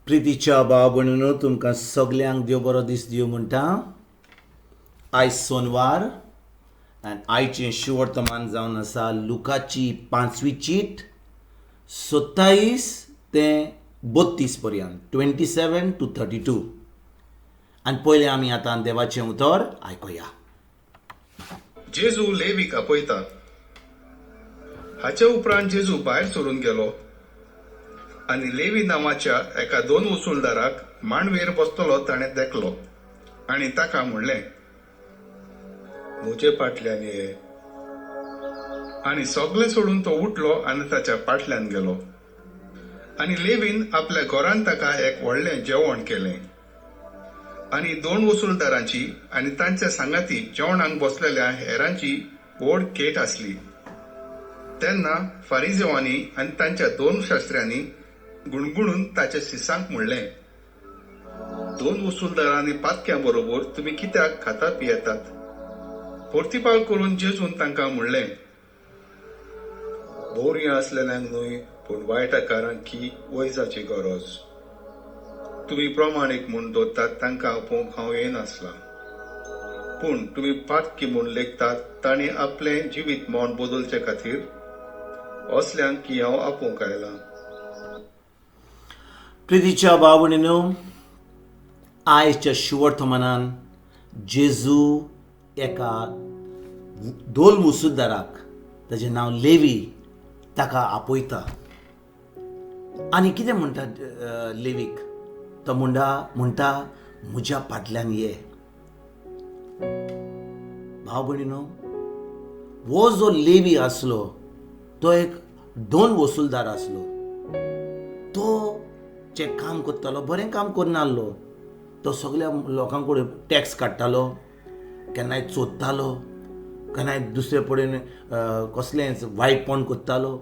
प्रितीच्या भाव भयणीनो, तुमकां सगल्यांक देव बरो दीस दिवं म्हणटा. आयज सोनवार आनी आयचें शुवर्तमान जावन आसा लुकाची पांचवी चीट, 27 ते 32 पर्यंत, 27 to 32. आनी पयलें आमी आतां देवाचें उतर आयकुया. जेजू लेवीक आपयता. हाचे उपरांत जेजू भायर सरून गेलो आनी लेवी नांवाच्या एका दोन वसुलदाराक मांडवेर बसतलो ताणें देखलो आनी ताका म्हणलें, "म्हजे फाटल्यान ये." आनी सगळें सोडून तो उठलो आनी ताच्या फाटल्यान गेलो. आनी लेवीन आपल्या घरांत ताका एक व्हडलें जेवण केलें आनी दोन वसुलदारांची आनी तांच्या सांगाती जेवणाक बसलेल्या हेरांची व्हड खेट आसली. तेन्ना फारिजेवांनी आनी तांच्या दोन शास्त्र्यांनी गुणगुणून ताच्या शिसांक म्हणलें, "दोन वसुलदार आनी पातक्यां बरोबर तुमी कित्याक खाता पियेतात?" प्रतिपाल करून जेजून तांकां म्हणलें, "बोरयां आसलेल्यांक न्हय, पूण वायटकारांक की वैजाची गरज. तुमी प्रमाणीक म्हूण दवरतात तांकां आपोवंक हांव येनासला, पूण तुमी पातकी म्हूण लेखतात तांणी आपलें जिवीत मन बदलचे खातीर असल्यांक की हांव आपोवंक आयलां." प्रितीच्या भाव भयणीनो, आयच्या शुवर्तमानान जेजू एका दोल मुसुद्दाराक, ताजें नांव लेवी, ताका आपयता. आनी कितें म्हणटा लेवीक? तो म्हणटा, "म्हज्या फाटल्यान ये." भाव भयणीनो, हो जो लेवी आसलो तो एक दोन वसुलदार आसलो. तो जें काम करतालो, बरें काम करनासलो. तो सगल्या लोकां कडेन टॅक्स काडटालो, केन्नाय चोरतालो, केन्नाय दुसरे कडेन कसलेंच वायटपण करतालो.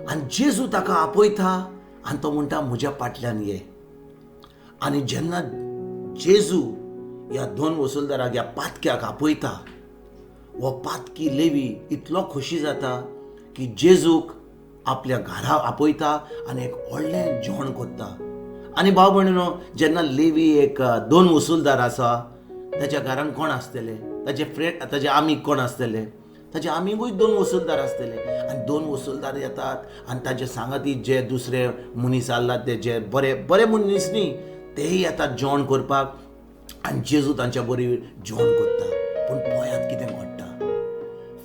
आनी जेजू ताका आपयता आनी तो म्हणटा, "म्हज्या फाटल्यान ये." आनी जेन्ना जेजू ह्या दोन वसुलदाराक, ह्या पातक्याक आपयता, हो पातकी लेवी इतलो खोशी जाता की जेजूक आपल्या घरा आपयता आनी एक व्हडलें जेवण करता. आनी भाव भयणीनो, जेन्ना लेवी एक दोन वसुलदार आसा, ताच्या घरान कोण आसतले? ताचे फ्रेंड, ताचे आमीग कोण आसतले? ताचे आमिगूय दोन वसुलदार आसतले. आनी दोन वसुलदार येतात आनी ताचे सांगाती जे दुसरे मनीस आसला, ते जे बरे बरे मनीस न्ही, तेय येतात जेवण करपाक आनी जेजू तांच्या बरी जेवण करता. पूण पळयात कितें घडटा.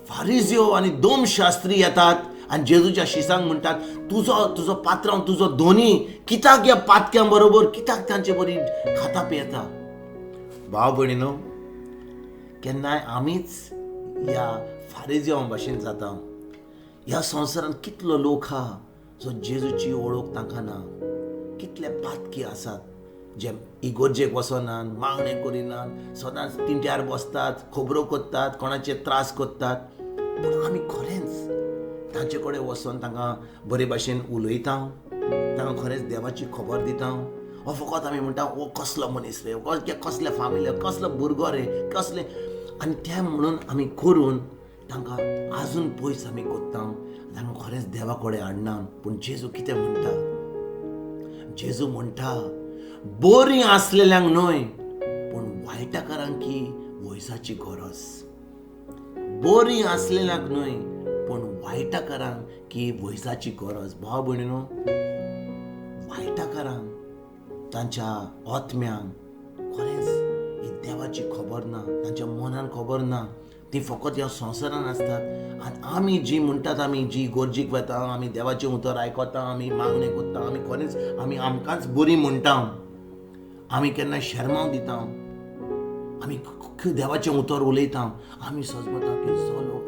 फारिजियो आनी दोम शास्त्री येतात आनी जेजूच्या शिसांक म्हणटात, तुजो तुजो पात्रांव, तुजो धनी कित्याक ह्या पातक्यां बरोबर, कित्याक तांचे बरी खाता पियेता? भाव भयणीनो, केन्नाय आमीच ह्या फारिजियांव भाशेन जाता. ह्या संवसारांत कितलो लोक आहा जो जेजूची वळख तांकां ना. कितले पातकी आसात जे इगोर्जेक वचनात, मागणें करिनात, सदांच तिंट्यार बसतात, खबरो करतात, कोणाचे त्रास करतात. पूण आमी खरेंच तांचे कडेन वचोन तांकां बरे भाशेन उलयता, तांकां खरेंच देवाची खबर दिता? हो फकत आमी म्हणटा, हो कसलो मनीस रे, कसले फामिली, कसलो भुरगो रे, कसले? आनी तें म्हणून आमी करून तांकां आजून पयस आमी करता, तांकां खरेंच देवा कडेन हाडना. पूण जेजू कितें म्हणटा? जेजू म्हणटा, बरीं आसलेल्यांक न्हय, पूण वायटकारांक वैजाची गरज. बरीं आसलेल्यांक न्हय, पूण वायटकारांक की वैजाची गरज. भाव भयणीनो, वायटकारांक, तांच्या आत्म्यांक खरेंच ही देवाची खबर ना, तांच्या मनान खबर ना. ती फकत ह्या संवसारान आसतात. आनी आमी जी म्हणटात, आमी जी इगर्जीक वता, आमी देवाचें उतर आयकता, आमी मागणें करता, आमी खरेंच आमी आमकांच बरी म्हणटा, आमी केन्ना शेरमांव दिता, आमी देवाचें उतर उलयता, आमी सजमता की जो लोक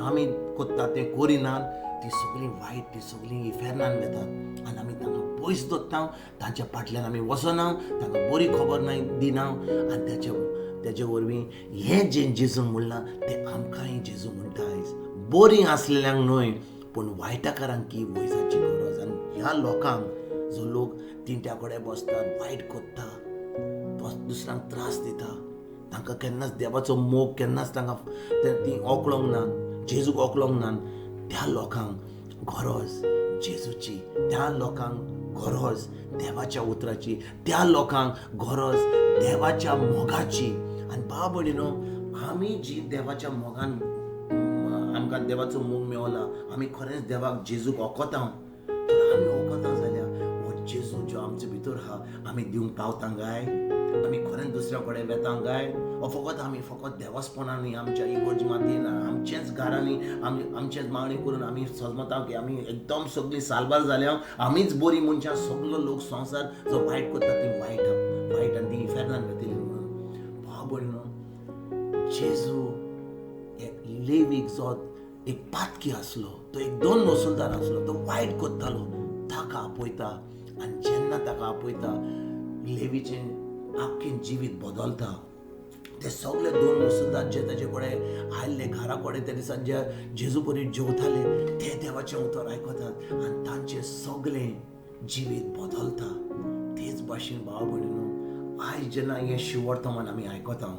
आमी करता तें करिनात, ती सगळीं वायट, ती सगळीं इफेर्नान वेतात. आनी आमी तांकां पयस दवरता, तांच्या फाटल्यान आमी वचना, तांकां बरी खबर ना दिना. आनी तेजे वरवीं हें जें जेजून म्हणलां तें आमकांय जेजू म्हणटा आयज, बरीं आसलेल्यांक न्हय, पूण वायटकारांक की वैजाची गरज. आनी ह्या लोकांक, जो लोक तिंट्या कडेन बसतात, वायट करता, दुसऱ्यांक त्रास दिता, तांकां केन्नाच देवाचो मोग केन्नाच तांकां तीं ओकळोंक ना, जेजूक ओकळोंक ना, त्या लोकांक गरज जेजूची. त्या लोकांक गरज देवाच्या उतराची, त्या लोकांक गरज देवाच्या मोगाची. आनी भाव भयणीनो, आमी जी देवाच्या मोगान आमकां देवाचो मोग मेवला, आमी खरेंच देवाक जेजूक वखोता. तर आमी वखोता जाल्यार हो जेजू जो आमचे भितर आहा आमी दिवंक पावता काय? आमी खरेंच दुसऱ्या कडेन वेता काय? ओ फकत आमी फकत देवासपणांनी आमच्या इगोर्ज मातयेन आमचेच घरांनी आमी आमचेच मागणी करून आमी समजता की आमी एकदम सगळीं साल्वार जाल्या, आमीच बरी मनशां, सगलो लोक संवसार जो वायट करता ती वायट वायट आनी ती इफेर्नान वेतली म्हणून. भाव भयणीनो, जेजू एक लेवीक जो एक पातकी आसलो, तो एक दोन वसुलदार आसलो, तो वायट करतालो, ताका आपयता. आनी जेन्ना ताका आपयता लेवीचें आख्खें जिवीत बदलता. ते सगळे दोन वसुलदार जे ताजे कडेन आयिल्ले घरा कडेन त्या दिसा जे जेजू परी जेवताले ते देवाचें उतर आयकतात आनी तांचें सगळें जिवीत बदलता. तेच भाशेन भाव भयणीनो, आयज जेन्ना हें शिवर्तमान आमी आयकता,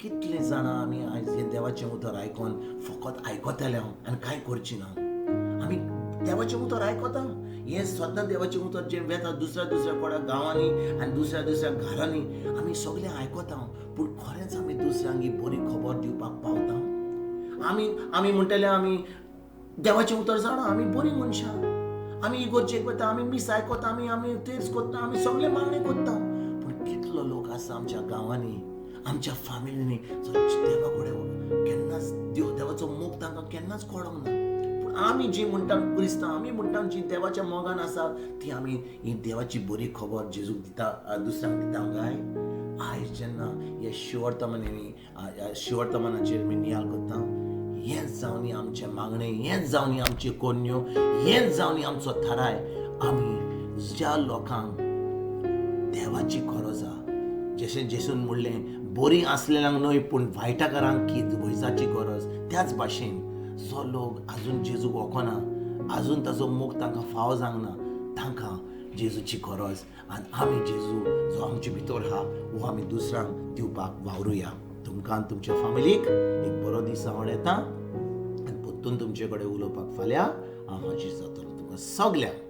कितले जाणां आमी आयज हें देवाचें उतर आयकोन फकत आयकतले आनी कांय करची ना. आमी देवाचें उतर आयकता, हें सद्दां देवाचें उतर जें वेता दुसऱ्या दुसऱ्या कडेन गांवांनी आनी दुसऱ्या दुसऱ्या घरांनी आमी सगळें आयकता, पूण खरेंच आमी दुसऱ्यांक ही बरी खबर दिवपाक पावता? आमी आमी म्हणटले आमी देवाचें उतर जाणा, आमी बरीं मनशां, आमी इगोर्जेक वता, आमी मीस आयकता, आमी आमी तेच करता, आमी सगळें मागणें करता. पूण कितलो लोक आसा आमच्या गांवांनी, आमच्या फामिलींनी जो देवा कडेन केन्नाच देवाचो मोग तांकां केन्नाच कळोंक ना. पूण आमी जी म्हणटा क्रिस्तांव, आमी म्हणटा जी देवाच्या मोगान आसा ती आमी ही देवाची बरी खबर जेजूक दिता, दुसऱ्यांक दिता काय? आयज जेन्ना हे शिवर्तमानांनी शिवर्तमानाचेर आमी नियाळ करता, हेंच जावनी आमचें मागणें, हेंच जावनी आमच्यो कोन्यो, हेंच जावनी आमचो थाराय. आमी ज्या लोकांक देवाची गरज आहा, जशें जेजून म्हणलें बरीं आसलेल्यांक न्हय पूण वायटाकारांक की वैजाची गरज, त्याच भाशेन जो लोक आजून जेजूक वखना, आजून ताचो मोग तांकां फावो जावंक ना, तांकां जेजूची गरज. आनी आमी जेजू जो आमचे भितर आहा हो आमी दुसऱ्यांक दिवपाक वावरुया. तुमकां तुमच्या फामिलीक एक बरो दीस आवडटा आनी परतून तुमचे कडेन उलोवपाक फाल्यां हांव हाजीर जातलो. तुमकां सगल्यांक